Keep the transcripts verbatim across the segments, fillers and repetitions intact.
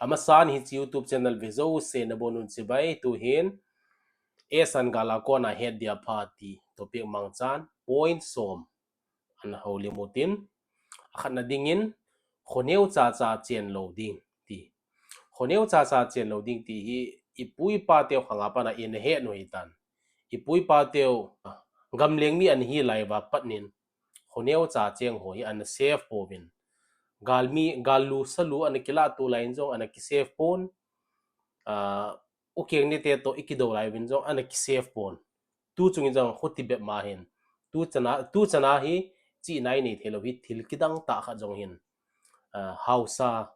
Amasan hiche YouTube channel ve jouse nabonun chibai, tuhin Esan gal a kona het dia pha ti topic mangchan point som ana houlim utin, akhatna dingin khoneo chacha chen lou ding ti. Khoneo chacha chen lou ding ti hi ipu ipa teu khanga pat a ina het u hitan. Ipu ipa teu gamleng mi ana hi lai uva pat in khoneo cha cheng ho hi ana safe pouvin. Galmi, gallu salu ana kilah tu lai in jong ana ki safe pon. Ukeng nite toh ikidou lai uvin jong ana ki safe pon. Tuchung in jong khuti bep ma hin, tuchan a, tuchan a hi chihna inei theilou hi thil kidang tah khat jong hin, haosa,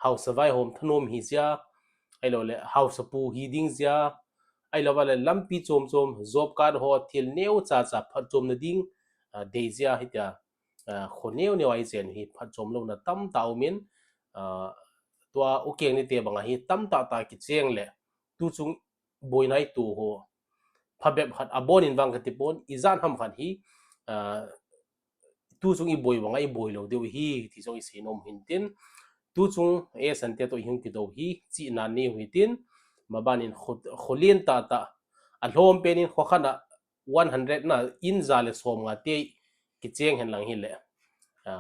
haosa vaihom thanom hi jeh a, ahilouleh haosapu hi ding jeh a, ahilouva leh lampi chom chom, job card ho, thil neo chacha phatchomna ding dei jeh a hitia khoneo neo a ichen hi phatchom louna tamtah umin, tua ukeng nite banga hi tamtah tah kicheng leh tuchung boina ito ho phabep khat abon in vang kati pon, ijat ham khat hi tuchung iboi banga iboi lou diu hi ti jong isei nom hintin, tuchung Esan te toh ihung kidou hi chihna nei u hitin, maban in kho, kholin tahtah, alhom pen in kho khat a one hundred na in ja le som nga te kicheng hen lang hileh,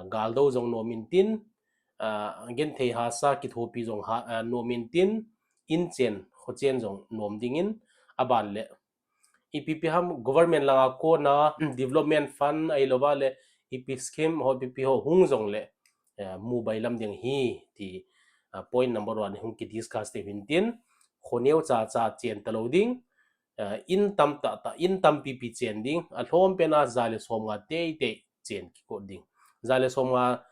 galdou jong nom intin, genthei hahsa kithopi jong nom intin, in chen kho chen jong nom dingin, aban leh ipi ipi ham government langa kona development fund ahilouva leh ipi scheme ho ipi ipi ho hung jongleh, mu bailam ding hi ti, point number one hung ki discuss te hintin, khoneo chacha chen talou ding, in tamtah tah, in tampipi chen ding, alhom pen a ja le som nga teitei chen kikot ding. Ja le som nga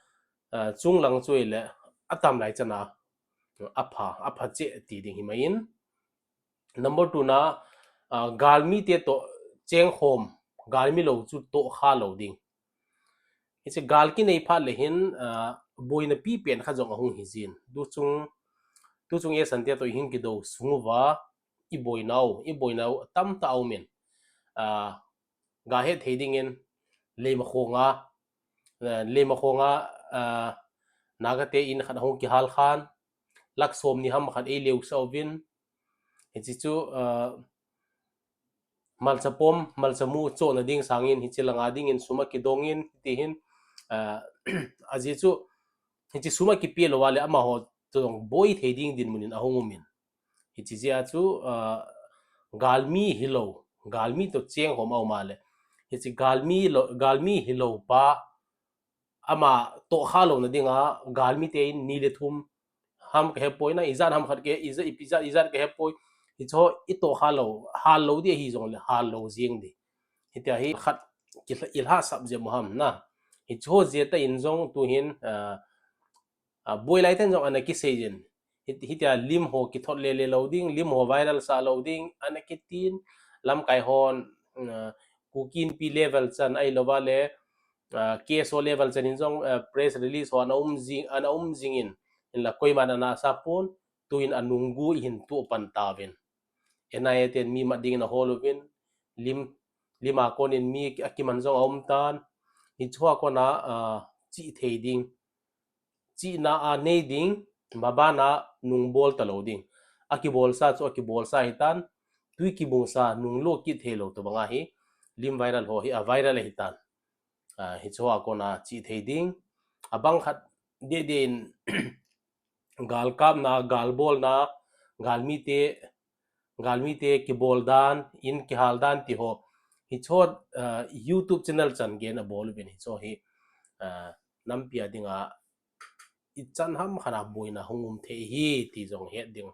chung lang chu ileh atam lai chan a apha, apha cheh ti ding hi mai in. Number two na, galmi te toh chengkhom, galmi lou chu tohkha lou ding. Hiche gal kinei phat leh hin, boina pipen khat jong ahung hi jin. Tuchung, tuchung Esan te toh ihung kidou sung uva, iboinau, iboinau tamtah aumin. Gahet thei dingin, Leimakhong a, Leimakhong a, Naga te in khat ahung kihal khan, lakh som ni ham khat eileusah uvin. Hiche chu, malcha pom, malcha mu chohna ding sangin hiche langa dingin sum akidongin, tihin, ajeh chu, hiche sum akipe louva leh amaho toh boi thei ding dinmun in ahung umin. Hiche jeh a chu, galmi hilou, galmi toh chengkhom aum a leh, hiche galmi lou, galmi hilou pa, ama tohkha louna dinga, galmi te in ni le thum ham kahepoi na, ijat ham khat ke, ijat, ijat, ijat kahepoi. Hicheho itohkha lou, hal lou ding ahi jongleh hal lou jeng ding. Hitia hi khat ilhasap jep u ham na. Hicheho jeh tah in jong tuhin, boi lai ten jong ana kisei jin. Hitia lim ho kithot lele lou ding, lim ho viral sah lou ding, ana kitin, lamkai hon, Kuki Inpi level chan ahilouva leh, K S O level chan in jong press release ho ana um jing, ana um jingin, hinla koiman ana sah pon, tuin anung gu ihin tuh pan tauvin. N I A ten mi mat dingin ahol uvin, lim, lim a konin mi akiman jong aum tan, hicheho a kona, chih thei ding, chihna anei ding, maban a nung bol talou ding. Akibolsa chu akibolsa hitan, twi kibungsa nung lo kit theilou tobang ahi, lim viral ho hi a viral ahitan. Hicheho a kona chih thei ding. Abang khat deh deh in, galkapna, galbolna, galmite, galmite kibol dan, in kihal dan tiho, hicheho, YouTube channel chan gen abol uvin hicheho hi, nampi a dinga ichan ham khat a boina hung um thei hi ti jong het ding,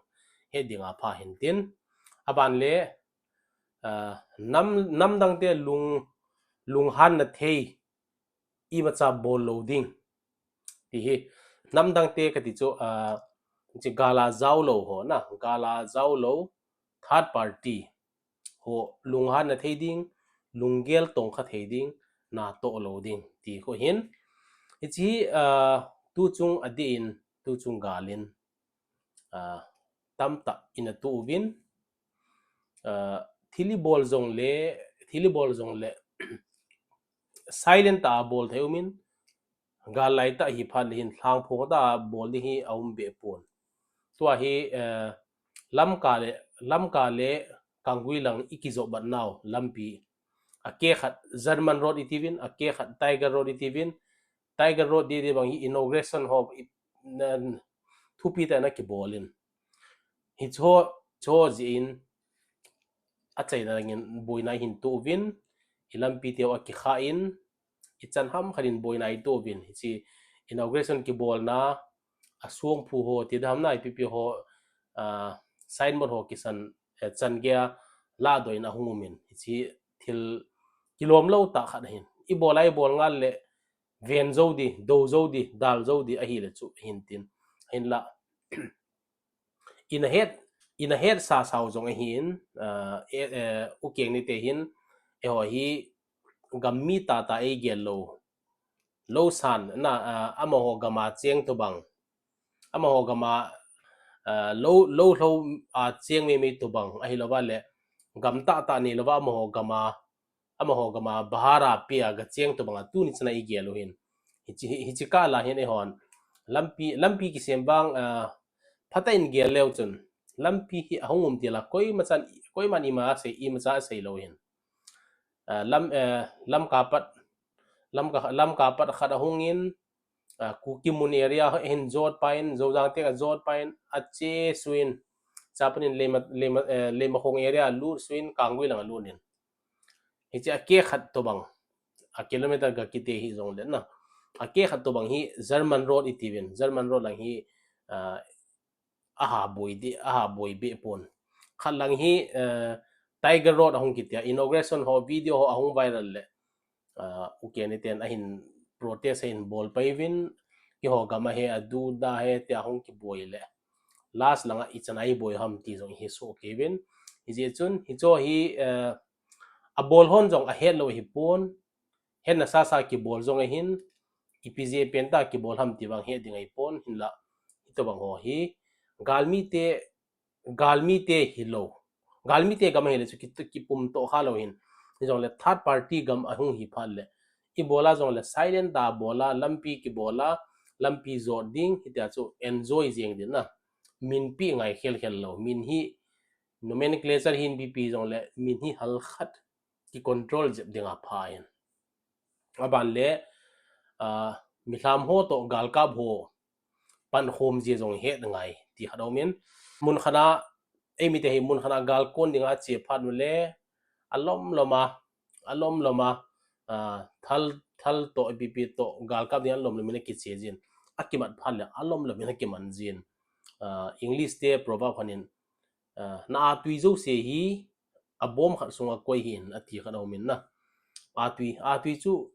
het ding apha hintin. Aban leh, nam, namdang te lung, lunghanna thei imacha bol lou ding. Tihi, namdang te kati chu, hiche gal a jaolou ho na, gal a jaolou, third party ho lunghanna thei ding, lunggel tongkha thei ding, natoh lou ding ti khu hin. Hiche hi, tuchung adeh in, tuchung gal in, tamtah ina tuh uvin, thil ibol jongleh, thil ibol jongleh, silent tah a bol thei umin, gal lai tah hi phat leh hin lhangphong tah a bol ding hi aum beh pon. tua hi, eh, Lamka le, Lamka le Kangui lang i kijot bat nau lampi. A ke khat German Road i tiuvin, a ke khat Tiger Road i tiuvin, Tiger Road di di bang hi inauguration ho i, na, thupi tah in ana kibol in. Hicho, cho jeh in, achaina dingin boina i hin toh uvin, i lampi teu a kikha in, i chan ham khat in boina i toh uvin. Hiche inauguration kibolna, a songphu ho ti dam na ipi pi ho, ah, signboard ho kisan, eh, chan gei a ladoh in ahung um in. Hiche thil kilom lou tah khat ahin. I bol a i bol ngal le ven jou di, do jou di, dal jou di ahile chu ahin tin. Ahinla. Ina het, ina het sa sau jong ahin, ah, eh, eh, u keng ni te hin, eiho hi gam mi tah tah eigel lou. Lou san, na, ah, amaho gam a cheng tobang. Amaho gam a, ah, lou, lou lhou a cheng mei mei tobang. Ahilouva le, gam tah tah neilouva amaho gam a, amaho gam a bahar a pia ga cheng tobang a tuni chan a igel u hin. Hiche, hi, hiche kah la hin eihon. Lampi, lampi kisem vang, ah, phatah in gel leu chun. Lampi hi ahung um til a koima chan, koiman ima asei, imacha asei lou hin. Ah, lam, eh, Lamka pat, Lamka, Lamka pat khat ahung in, ah, Kuki mun area hin jot pai in, Zouzang teng a jot pai in, ache suin, chapan in Leima, Leima, eh, Leimakhong area lut suin, Kangui lang a lut in. Hiche a ke khat tobang, a kilometer ga kiti hi jong le na. A ke khat tobang hi German Road i tiuvin, German Road lang hi, ah, aha boi di, aha boi be pon. Khat lang hi, eh, Tiger Road ahung kiti a, inauguration ho video ho ahung viral le, ah, u keng ni ten ahin protest ahin bol pai uvin, keiho gam a hi adu da hi ti ahung kiboi le. Last lang a ichan a iboi ham ti jong hi soh kei uvin. Hijeh chun, hicho hi, eh, abol hon jong ahet lou hi pon, hetna sasa kibol jong ahin, ipi jeh pen tah kibol ham ti vang het ding ahi pon, hinla, hitobang ho hi, galmi te, galmi te hilou. Galmi te gam ahile chu ki, kipum toh kha lou hin. Hijongle third party gam ahung hi phat le. I bol a jongle silent tah a bol a, lampi kibol a, lampi jot ding, hitia chu enjoy jeng ding na. Min pi ngai khel khel lou. Min hi nomenclature hin pi pi jongle, min hi halkhat ki control jep ding a pha in. Aban le, ah, milham ho toh galkap ho pankhom jeh jong het ngai ti khat aum in. Mun khat a, eimi te hi mun khat a gal kon ding a che phat u le, alom lom a, alom lom a, ah, thal, thal toh, ipi pi toh, galkap ding alom lom in akiche jin. Akimat phat le, alom lom in akiman jin. Ah, English te proverb khat in, ah, na atui jouse hi, abom khat sunga koi hin, ati khat aum in na. Atui, atui chu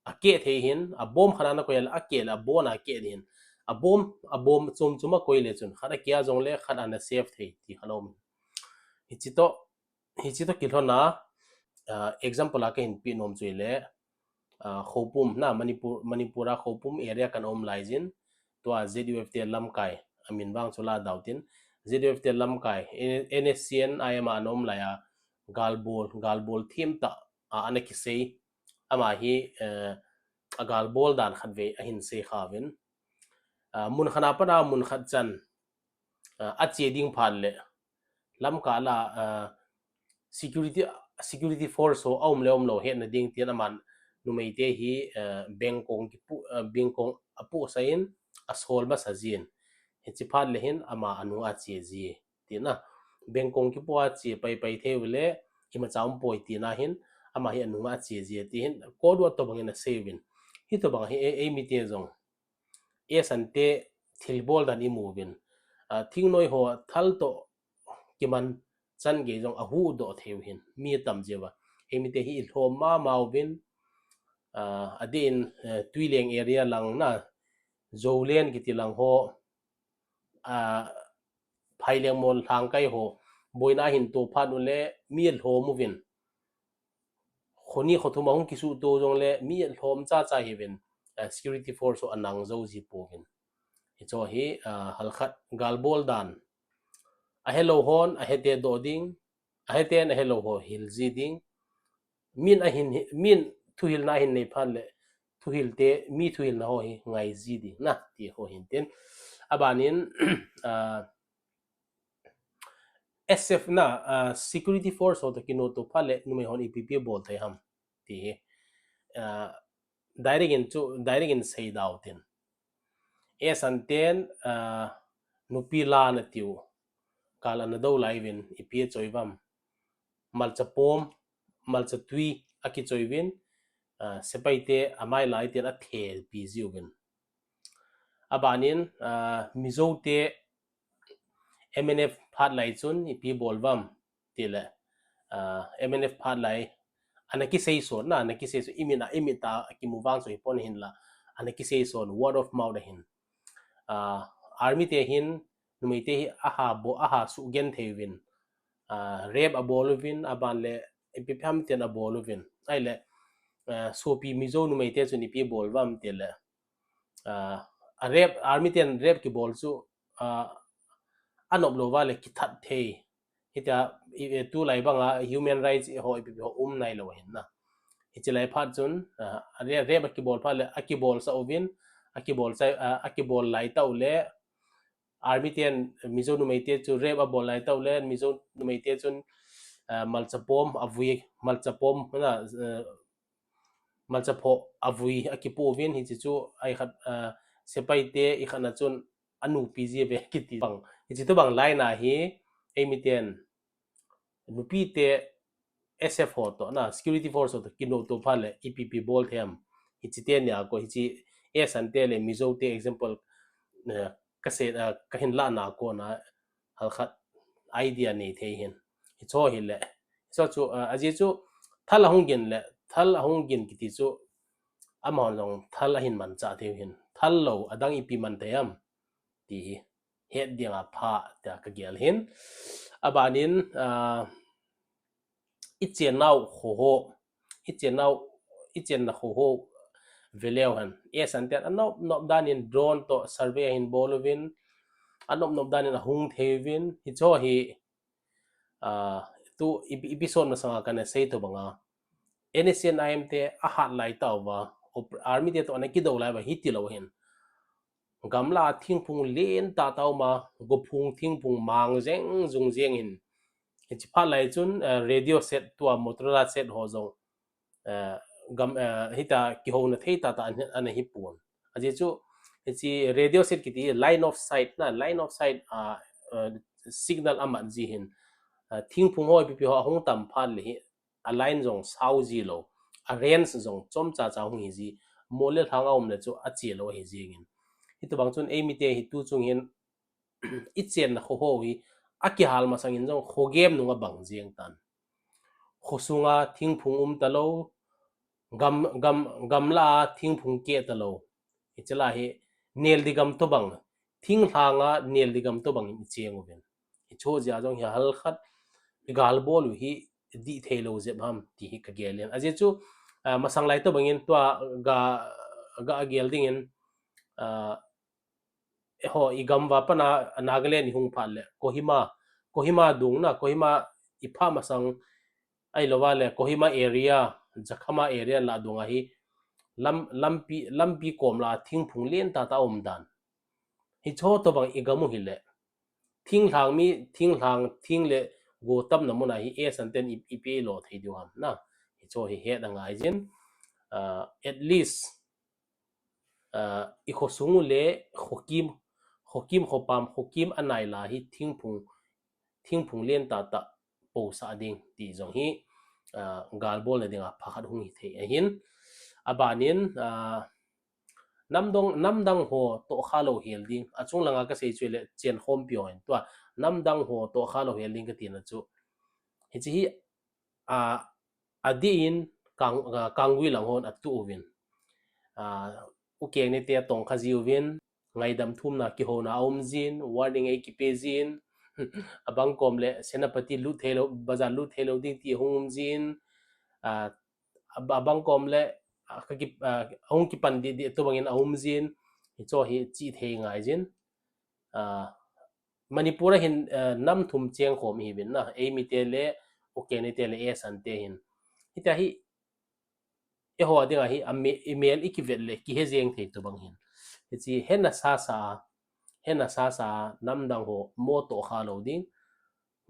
akeh thei hin, abom khat a na koi a le, akeh le, abon a keh hin. Abom, abom chom chom a koi le chun, khat akeh a jongle, khat ana save thei, ti khat aum in. Hiche toh, hiche toh kilhon a, ah, example a kahin pe nom chu ahile, ah, Khoupum, na Manipur, Manipur a Khoupum area kana um lai jin, tua Z U F te lamkai, amin vang chu la dau tin, Z U F te lamkai, N S C N I M a ana um lai a, galbol, galbol thim tah, ah, ana kisei, ama hi, eh, agalbol dan khatvei ahin sei kha uvin. Ah, mun khat a pat a mun khat chan, ah, ache ding phat le, lamkai la, ah, security, security force ho aum le aum lou hetna ding tin aman numei te hi, ah, bengkong kipu, ah, bengkong apu sa in asol masa jin. Hiche phat le hin ama anung a che ji tina. Bengkong kipu a che pai pai thei u le imacha um poi tina hin ama hi anung a che ji ti hin code word tobang in asei uvin. Hitobang hi e, eimi te jong. Esan te thilbol dan imu uvin. Ah, thingnoi ho thal toh kiman chan gei jong ahuhdoh thei u hin. Mi atam jeh uva. Eimi te hi ilhom mama uvin. Ah, adeh in, eh, Tuileng area lang na. Zolen kiti lang ho. Ah, Phailengmol Lhangkai ho. Boina hin to phat u le mi alhom uvin. Kho ni kho thum ahung kisuh to jongle mi alhom cha cha hiuvin, eh, security force ho anang jou ji pouvin. Hicho hi, ah, halkhat galbol dan. Ahelou hon, ahete doh ding, aheten ahelou ho hil ji ding. Min ahin, min thuhilna ahin nei phat le, thuhil te, mi thuhilna ho hi ngai ji ding, na, ti ho hin tin. Aban in, ah, S F na, uh, security force ho toh kinoh to phat le numei hon ipi ipi bol thei ham ti hi, uh, direct in chu, direct in sei dau tin. Esan ten, uh, nupi la na tiu kal ana do lai vin ipi choi vam. Malcha pom, malcha tui akichoi vin, uh, sepai te amai lai ten athe pi jiu vin. Abanin, uh, Mizo te M N F phat lai chun ipi bol vam tile, uh, M N F phat lai ana kisei son na, ana kisei son, imit a, imit a kimu vang so hi pon hin la, ana kisei son, word of mouth ahin. Uh, army te hin, numei te hi aha bo, aha su gen thei vin. Uh, rape abol uvin, aban le ipi pham ten abol uvin. Ai le, uh, sopi Mizo numei te chun ipi bol vam tile, uh, a rape, army ten rape kibol chu, uh, anop lo va le kithat thei. Hitia, i, i, tu lai banga human rights ho ipi ho um nai lo hin na. Hichi lai phat chun, uh, a rape, rape akibol phat le, akibol sa uvin, akibol sa, uh, akibol lai tau le, army ten Mizo numei te chu rape abol lai tau le, Mizo numei te chun, uh, malcha pom avui, malcha pom na, uh, malcha pho avui akipu vin hichi chu ai khat, uh, sepai te i khat na chun anupi ji ve kiti bang. Hichi to bang lai na hi, eimi ten, nupi te S F ho toh na, security force ho toh kinoh to phat le ipi ipi bol thei ham. Hichi te nia ko hichi Esan te le Mizo te example, uh, ka se, uh, ka hin la na ko na, hal khat idea nei thei hin. Hicho hi le. Hicho chu, uh, aji chu thal ahung gin le, thal ahung gin kiti chu amahon jong thal ahin mancha thei hin. Thal lo adang ipi man thei ham ti hi het ding a pha ta ka gel hin. Abanin, uh, i chennau kho ho, i chennau, i chenna kho ho veleu hen. Esan ten anop nop dan in drone toh survey ahin bol uvin, anop nop dan in ahung thei uvin, hicho hi, uh, tu epi-, episode masanga kana sei to banga, N S C N I M te ahat lai tauva, op-, army te toh ana kido lai va hiti lo hin. Gamla thingphung len tata uma, gophung thingphung mang jeng jung jeng in. Hichi phat lai chun, uh, radio set tua Motorola set ho jong, uh, gam, uh, hita kihouna thei tata ana, ana hi pon. Aji chu, hichi radio set kiti line of sight na, line of sight, uh, uh, signal amat ji hin. Uh, thingphung ho ipi ipi ho ahung tam phat le hi, a line jong sao ji lo, a range jong chomcha cha hung hi ji, mol le lhang a um le chu ache lo ahi jing in. Hitobang chun eimi te hi tu chung hin i chenna kho ho hi akihal masang in jong khogem nung abang jeng tan. Khosunga thingphung um ta lo, gam, gam, gamla a thingphung keh ta lo. Hichi la hi nel di gam tobang, thinglhanga nel di gam tobang in i cheng uvin. Hicho jia jong hi hal khat i gal bol u hi dih thei lo jep ham ti hi ka gel in. Aji chu, ah, masang lai tobang in tua ga, ga gel ding in, ah, ho i gam va pana Nagaland i hung phat le Kohima, Kohima dung na, Kohima i pha masang ai lo va le Kohima area, Jakhama area la dung ahi lam, lampi, lampi kom la thingphung len tata um dan. Hicho tobang i gam u hi le. Thinglhang mi, thinglhang, thing le go tamna mun a hi Esan ten i, i pe lo thei diu ham na. Hicho hi het a ngai jin. Ah, at least, ah, i khosung u le khokim, khokim khopam, khokim anai la hi thingphung, thingphung len tata posa ding ti jong hi, ah, gal bol na ding a pha khat hung hi thei ahin. Abanin, ah, namdang, namdang ho tohkha lo hel ding. Achung langa ka sei chu le chen khompi ho hin tua. Namdang ho tohkha lo hel ding ka tina chu. Hichi hi, ah, adih in kang, ah, Kanggui lang hon atu uvin. Ah, u keng ni te atong kha ji uvin. Ngaidam thumna kihouna a um jin, warning ei kipe jin. Abang kom le Senapati lut thei lo, bazar lut thei lo ding ti hung um jin. Ah, ab-, abang kom le, ah, ka ki, ah, hung kipan di, di tobang in a um jin. Hicho hi chi thei ngai jin. Ah, Manipur a hin, ah, nam thum cheng khom hi vin na. Eimi te le, u keng ni te le, Esan te hin. Hita hi, eiho a ding ahi, a me-, i mel i kivet le, kihe jeng thei tobang hin. Hichi hena sasa, hena sasa, namdang ho, mo tohkha lo ding.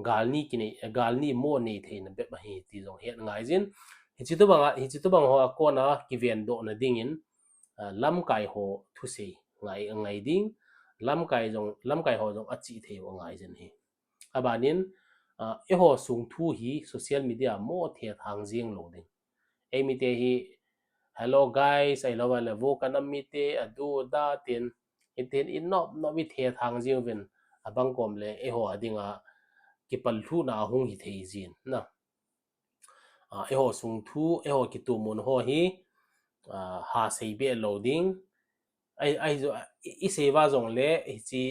gal ni kinei, gal ni mo nei theina bep ahi ti jong het ngai jin. Hiche tobang a, hiche tobang ho a kona kivendohna dingin, ah, lamkai ho thusei ngai, ngai ding, lamkai jong, lamkai ho jong achih thei u angai jin ahi. Abanin, ah, eiho sung thu hi social media mo thethang jing lou ding. Eimite hi, "Hello guys," ahilou le, "Vo kanam mite," adu da tin, hitin i nop nop i thethang jing uvin, abang kom le eiho a dinga kipallhuhna ahung hi thei jin na. Ah, eiho sung thu, eiho kitohmun ho hi, ah, ha sei be lou ding. Ai, ai jo, i, i sei va jong le, hiche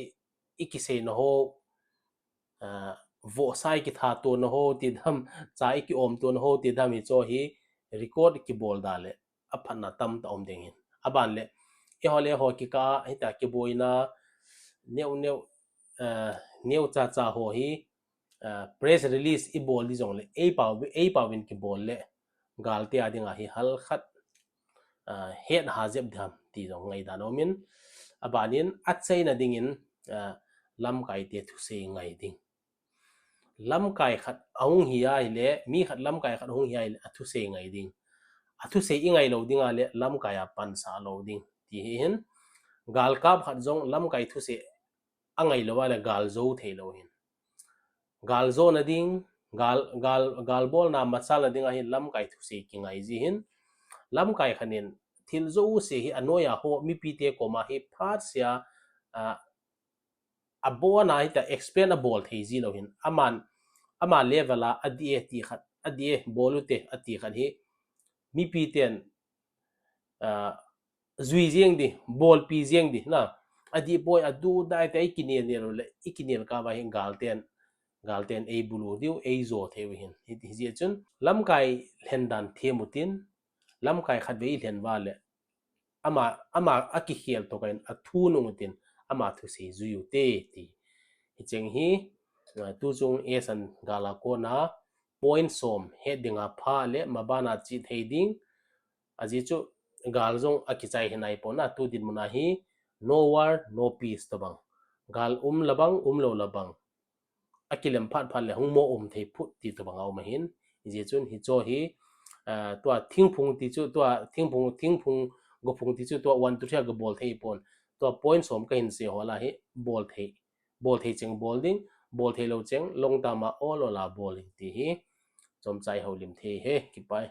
i kiseina ho, ah, vohsa i kithatona ho ti dam, cha i kiomtona ho ti dam hicho hi record kibol da le aphatna tamtah um ding ahin. Aban le, eiho le eiho kikah a hitia kiboina neo neo, ah, neo cha cha ho hi, ah, press release i bol di jong le, ei pau, ei pau in kibol le, galte a dinga hi halkhat, ah, het ha jep dam ti jong ngaidan aumin, abanin achaina dingin, ah, lamkaite thusei ngai ding. Lamkai khat ahung hi ahile, mi khat lamkai khat ahung hi ahile, athusei ngai ding. Athusei i ngai lou ding a le, lamkai a pansa lou ding. Ti hi hin, galkap khat jong lamkai thusei angai lou a le, gal jou thei lou hin. Gal jona ding, gal, gal, gal bolna machalna ding ahin lamkai thusei kingai ji hin. Lamkai khat in thil jouse hi anoi a ho mipite koma hi phat sea, ah, abona hitia explain abol thei ji lou hin. Aman, ama level a adih e ti khat, adih e bol u te ati khat hi mipiten, ah, jui jeng di, bolpi jeng di, na. Adih poi, adu da e ti i kinel nel u le, i kinel kah uva hi galten, galten ei bulu diu, ei jo thei u hin. Hi, hijeh chun, lamkai lhen dan them u tin, lamkai khat vei i lhen uva le, ama, ama akikhel tokah in, athu nung u tin, ama thusei jui u te ti. Hicheng hi, ah, tuchung eisan gal a kona, point som het dinga pha le, maban a chih thei ding. Ajeh chu gal jong akichai hi nai pon a, tu dinmun a hi no war, no peace tobang. Gal um la bang, um lou la bang. Akilem phat phat le hung mo um thei phut ti tobang aum ahin. Hijeh chun hicho hi, ah, tua thingphung ti chu, tua thingphung, thingphung gophung ti chu, tua one two three a gabol thei pon. Tua point som kahin sei ho la hi bol thei, bol thei cheng bol ding, bol thei lou cheng long term a ol ol a bol ding ti hi chomcha i houlim thei e, kipa e.